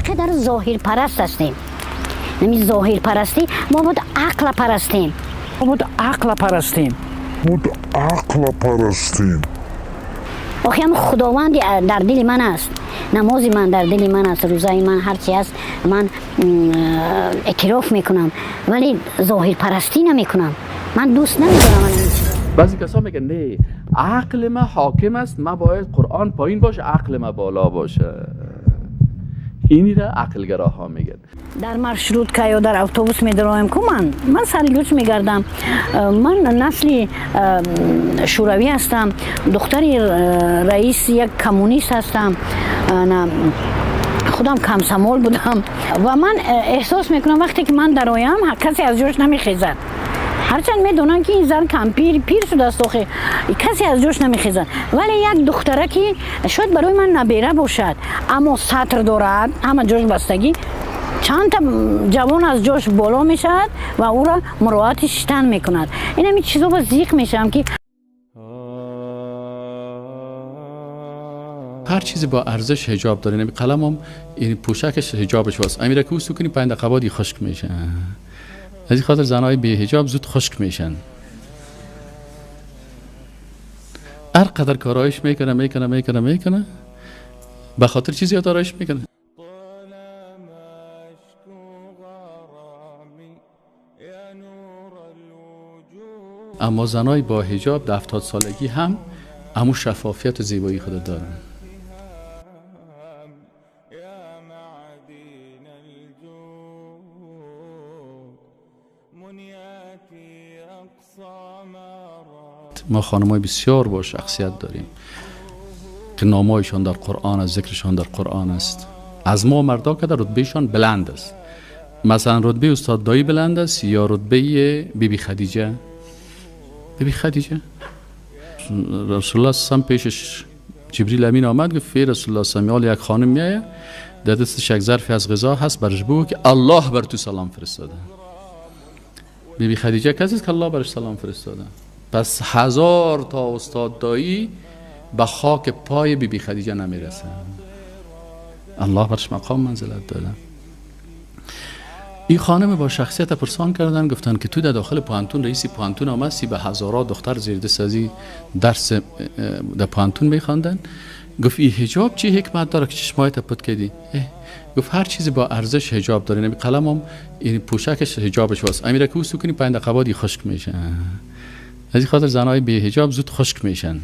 Қадар зоҳирпараст ҳастем. Ҳамин зоҳирпарастӣ, мо бояд ақла парастем. Мо бояд ақла парастем. Бояд ақла парастем. Охи ҳам Худованди дар дили ман аст, намози ман дар дили ман аст, рӯзаи ман, ҳарчи аст, ман эътироф мекунам, вале зоҳирпарастӣ намекунам. Ман дӯст намедорам ана ин чизро. Баъзе касо мегӯянд: не, ақли ма ҳоким аст, ма бояд Қуръон поин боше, ақли ма боло боше. Инира ақлгароҳо мегӯянд. Дар маршрутка ё дар автобус медароем ку, ман сари луч мегардам. Ман насли шӯравӣ ҳастам, духтари раиси як коммунист ҳастам, худам комсомол будам ва ман эҳсос мекунам, вақте ки ман дароям, касе аз ҷош намехезад, ҳарчанд медонам, ки ин зан кампир, пир шудааст. Охе, касе аз ҷош намехезад, вале як духтара, ки шояд барои ман набера бошад, аммо сатр дорад, ҳама ҷош бастагӣ, чандта ҷавон аз ҷош боло мешавад ва ӯро муроати шитан мекунад. Ин ҳамин чизо ба зиқ мешавам, ки Ҳар чизе бо арзиш ҳиҷоб дорад. Ин қаламам, ин пӯшакаш ҳиҷобаш вост. Амира ки усу кунӣ, 5 дақиқа баъд хушк меша. Аз ин хотир занҳои беҳиҷоб зуд хушк мешан. Ҳар қадар корایш мекунه, мекунه, мекунه, мекунه, به خاطر چیزی آرایش میکنه. اما زنای با حجاب در 70 سالگی هم امو شفافیت و زیبایی خود دارن. ما خانمای بسیار با شخصیت داریم که نامایشان در قرآن است، ذکرشان در قرآن است. از ما مردا که در رتبهشان بلند است. مثلا رتبه استاد دایی بلند است یا رتبه بیبی خدیجه؟ بیبی خدیجه، رسول الله صلی پیشش جبریل امین آمد، گفت رسول الله صلی الله، یک خانم میایه، در دستش یک ظرفی از غذا هست، برش بگو که الله بر تو سلام فرستاده. بیبی خدیجه کسی است که الله برش سلام فرستاده. پس 1000 تا استاد دایی به خاک پای بیبی خدیجه نمیرسه. الله برش مقام منزلت داده. این خانم با شخصیت پرسان کردن، گفتن که تو در داخل پوهنتون رئیس پوهنتون آمدی، به هزارها دختر زیر دست ازی درس در پوهنتون میخواندن. گفت این حجاب چی حکمت داره که چشمایت پت کردی؟ گفت هر چیزی با ارزش حجاب داره. این قلمم، این پوشکش حجابش واست. امیره که اوسو کنی، 5 دقیقه بعد خشک میشه. از این خاطر زنای بی حجاب زود خشک میشن.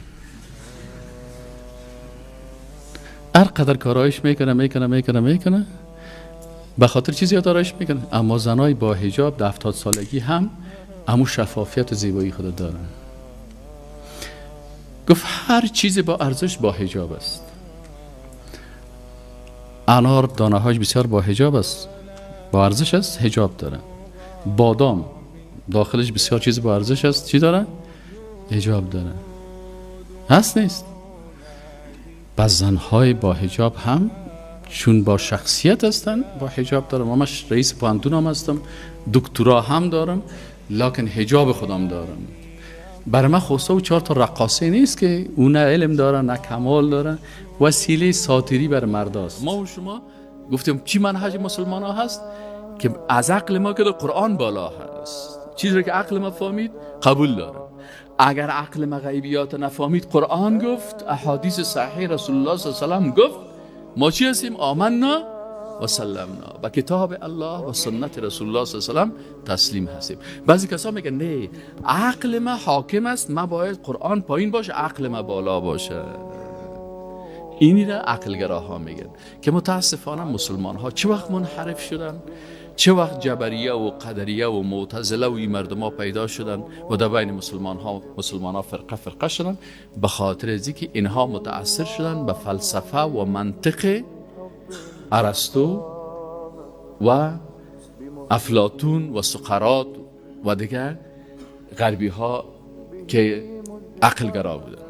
هر قدر کارایش میکنه، میکنه، میکنه، میکنه، به خاطر چیزی آرایش میکنه. اما زنای با حجاب در 70 سالگی هم امو شفافیت و زیبایی خود دارن. گفت هر چیزی با ارزش با حجاب است. انار دانه هاش بسیار با حجاب است، با ارزش است، حجاب داره. بادام داخلش بسیار چیز با ارزش است، چی داره؟ حجاب داره. هست نیست؟ پس زنهای با حجاب هم چون با شخصیت هستن، با حجاب دارم. من رئیس پوهنتون هم هستم، دکترا هم دارم، لکن حجاب خودم دارم. برای من خواسته و 4 تا رقاصه نیست که او نه علم داره نه کمال داره، وسیله ساتیری بر مرداست. ما و شما گفتیم چی منهج مسلمان ها هست که از عقل ما که در قرآن بالا هست. چیزی که عقل ما فهمید قبول دارم. اگر عقل ما غیبیات نفهمید، قرآن گفت، احادیث صحیح رسول الله صلی الله علیه و سلم گفت، ما چی هستیم؟ آمنا و سلمنا، به کتاب الله و سنت رسول الله صلی الله علیه و سلم تسلیم هستیم. بعضی کسا میگن نه، عقل ما حاکم است، ما باید قرآن پایین باشه، عقل ما بالا باشه. اینی را عقلگراها میگن که متاسفانه مسلمان ها چه وقت منحرف شدن، چه وقت جبریه و قدریه و معتزله و این مردم ها پیدا شدن و در بین مسلمان ها فرقه فرقه شدن، به خاطر از اینکه اینها متاثر شدن به فلسفه و منطق ارسطو و افلاطون و سقراط و دیگر غربی ها که عقلگرا بودن.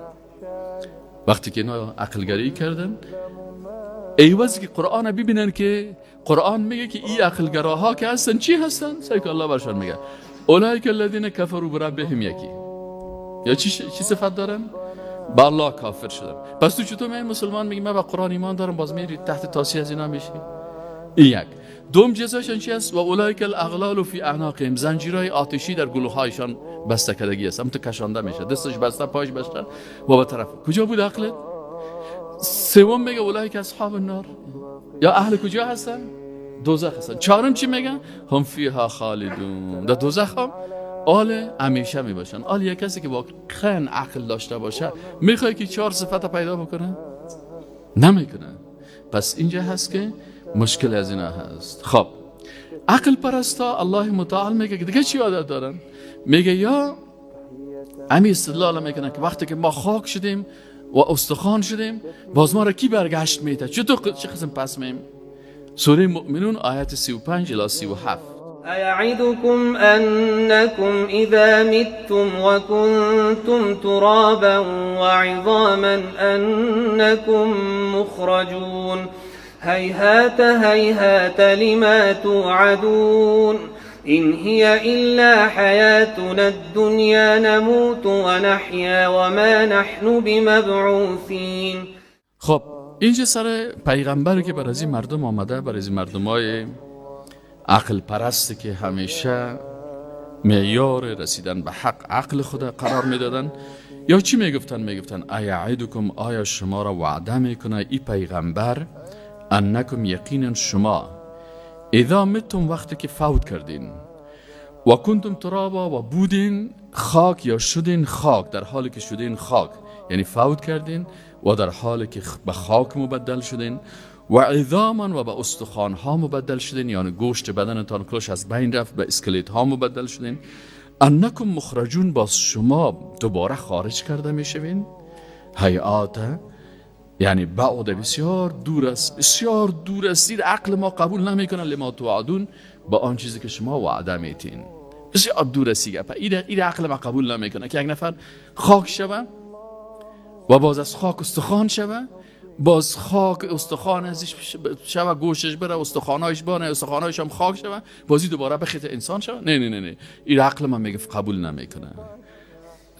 وقتی که اینا عقلگرایی کردن، ایوازی که قرآن ببینن که قرآن میگه که این عقلگراها که هستن چی هستن؟ سعی که الله برشان میگه اولئک الذین کفروا بربهم، یکی یا چی صفت دارن؟ با الله کافر شدن. پس تو چطور میای مسلمان میگی من با قرآن ایمان دارم، باز میری تحت تاثیر از اینا میشی؟ این یک. دوم جزاشان چی است؟ و اولئک الاغلال فی اعناقهم، زنجیرهای آتشی در گلوهایشان بسته کردگی است، هم تو کشانده میشه، دستش بسته، پاش بسته و به طرف کجا بود عقلت؟ سوم میگه اولئک اصحاب النار، یا اهل کجا هستن؟ دوزخ هستن. چهارم چی میگه؟ هم فیها خالدون، در دوزخ هم آل همیشه میباشن. آل یک کسی که واقعا عقل داشته باشه میخواد که چهار صفت پیدا بکنه؟ نمیکنه. پس اینجا هست که مشکل از اینا هست. خب عقل پرستا الله متعال میگه که دیگه چی عادت دارن؟ میگه یا امی استدلال میکنن که وقتی که ما خاک شدیم و استخوان شدیم باز ما را کی برگشت میده؟ چطور چه قسم پس میم؟ سوره مؤمنون آیت 35 الی 37. أيعدكم أنكم إذا متم وكنتم ترابا وعظاما أنكم مخرجون هيهات هيهات لما توعدون إن هي إلا حياتنا الدنيا نموت ونحيا وما نحن بمبعوثين. خب اینجا سر پیغمبر که بر از این مردم آمده، بر از این مردمای عقل پرست که همیشه معیار رسیدن به حق عقل خود قرار میدادن، یا چی میگفتن؟ میگفتن ایعدکم، آیا شما را وعده میکنه ای پیغمبر، انکم یقینا شما اذا متم، وقتی که فوت کردین، و کنتم ترابا، و بودین خاک یا شدین خاک، در حالی که شدین خاک، یعنی فوت کردین و در حالی که به خاک مبدل شدین، و عظاما، و به استخوان ها مبدل شدین، یعنی گوشت بدنتان کلش از بین رفت، به اسکلیت ها مبدل شدین، انکم مخرجون، باز شما دوباره خارج کرده میشوین. هیات یعنی بعد بسیار دور است، بسیار دور است، عقل ما قبول نمیکنه لما توعدون، با آن چیزی که شما وعده میتین، بسیار دور است. این عقل ما قبول نمیکنه که یک نفر خاک شوه و باز از خاک استخوان شوه، باز خاک استخوان ازش شوه، گوشش بره، استخوانایش بانه، استخوانایش هم خاک شوه، بازی دوباره بخیت انسان شوه. نه نه نه نه، این عقل ما میگه قبول نمیکنه.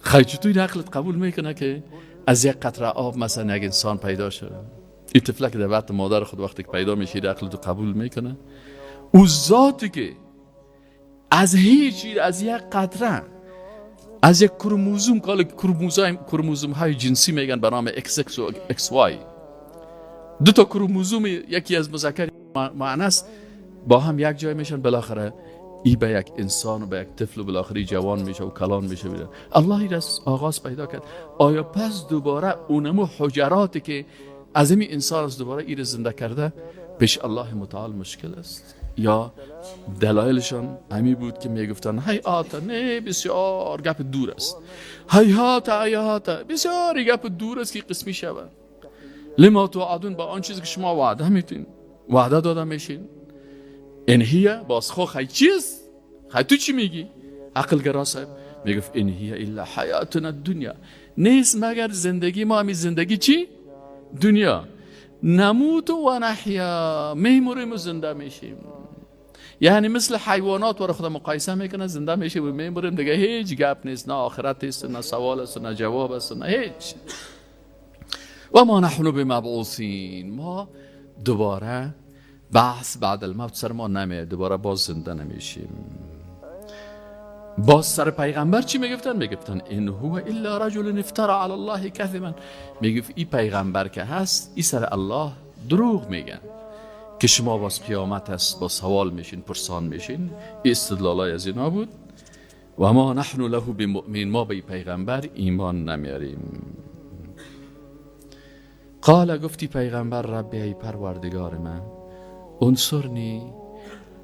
خیلی چطور این عقلت قبول میکنه که از یک قطره آب مثلا یک انسان پیدا شده؟ این طفله که در بطن مادر خود وقتی که پیدا میشه، این عقل تو قبول میکنه؟ او ذاتی که از هیچ، از یک قطره، از یک کروموزوم، که کروموزوم های جنسی میگن به نام XX و XY، دو تا کروموزوم یکی از مذکر مؤنث با هم یک جای میشن، بالاخره ای به یک انسان و به یک طفل و بالاخره جوان میشه و کلان میشه. الله ای از آغاز پیدا کرد. آیا پس دوباره اونمو حجراتی که از این انسان از دوباره ای زنده کرده پیش الله متعال مشکل است؟ یا دلایلشان همی بود که میگفتن هیهات، نه بسیار گپ دور است، هیهات هیهات، بسیار گپ دور است که قسمی شود. لما توعدون، با آن چیزی که شما وعده میتین، وعده داده میشین. ان هی، باز خو خی چیز، خی تو چی میگی؟ عقل گرا صاحب میگفت ان هی الا حیاتنا الدنیا، نیست مگر زندگی ما، همی زندگی چی؟ دنیا. نموت و نحیا، میموریم و زنده میشیم، یعنی مثل حیوانات ور خدا مقایسه میکنه، زنده میشه و میموریم دیگه، هیچ گپ نیست، نه آخرت است، نه سوال است، نه جواب است، نه هیچ. و ما نحن بمبعوثین، ما دوباره بعث بعد الموت سر ما نمیاد، دوباره باز زنده نمیشیم. باز سر پیغمبر چی میگفتن؟ میگفتن ان هو الا رجل افترى علی الله کذبا، میگفت ای پیغمبر که هست ای سر الله دروغ میگن که شما باز قیامت است، با سوال میشین، پرسان میشین. استدلالای از اینا بود. و ما نحن له بمؤمن، ما به پیغمبر ایمان نمیاریم. قال، گفتی پیغمبر، ربی ای پروردگار من، انصرنی،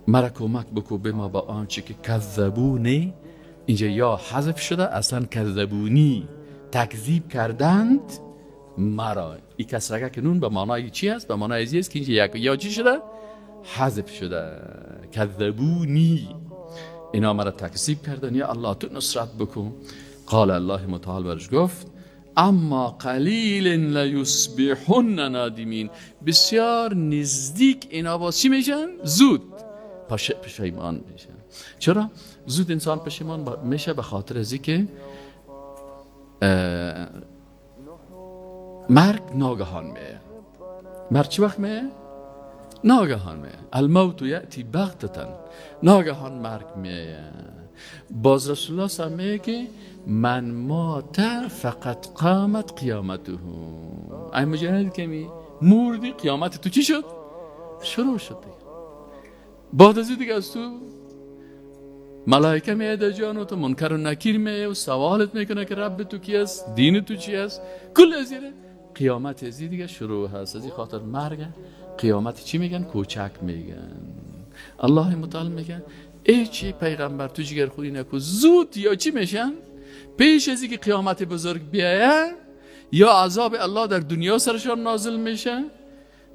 مرا کمک بکو، بما با آنچه که کذبونی، اینجا یا حذف شده، اصلا کذبونی تکذیب کردند مرا. این کسرگه که نون به معنای چی است؟ به معنای است که اینجا یک یا چی شده؟ حذف شده. کذبونی، اینا مرا تکذیب کردن، یا الله تو نصرت بکن. قال، الله متعال برش گفت اما قلیل لیصبحن نادمین، بسیار نزدیک اینا باز چی میشن؟ زود پشیمان میشن. چرا؟ زود انسان پشیمان میشه به خاطر از که مرگ ناگهان میه. مرگ چی وقت میه؟ ناگهان میه. الموت یأتی بغتة، ناگهان مرگ میه. باز رسول الله صلی میگه که من مات فقد قامت قیامته. ای مجرد که می مردی، قیامت تو چی شد؟ شروع شد دیگه. بعد از دیگه از تو ملائکه میاد در جان و تو، منکر و نکیر میه و سوالت میکنه که رب تو کی است، دین تو چی است، کل از قیامت از دیگه شروع هست. از این خاطر مرگ قیامت چی میگن؟ کوچک میگن. الله متعال میگن ای چی پیغمبر، تو جگر خوری نکو، زود یا چی میشن؟ پیش از اینکه قیامت بزرگ بیایه یا عذاب الله در دنیا سرشان نازل میشه.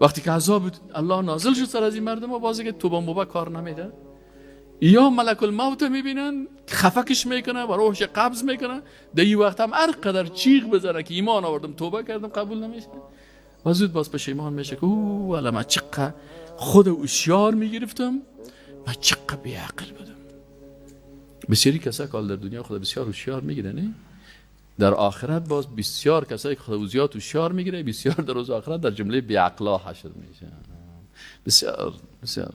وقتی که عذاب الله نازل شد سر از این مردم ها، بازی که توبه موبه کار نمیده، یا ملک الموت میبینن، خفکش میکنه و روحش قبض میکنه. در این وقت هم هر قدر چیغ بزنه که ایمان آوردم، توبه کردم، قبول نمیشه و زود باز پشیمان میشه که او والا من چقدر خود هوشیار میگرفتم، من چقدر بیعقل بودم. بسیاری کسا که در دنیا خود بسیار هوشیار میگیره، نه، در آخرت باز بسیار کسایی که خود زیاد هوشیار میگیره، بسیار در روز آخرت در جمله بیعقلا حشر میشه. بسیار بسیار.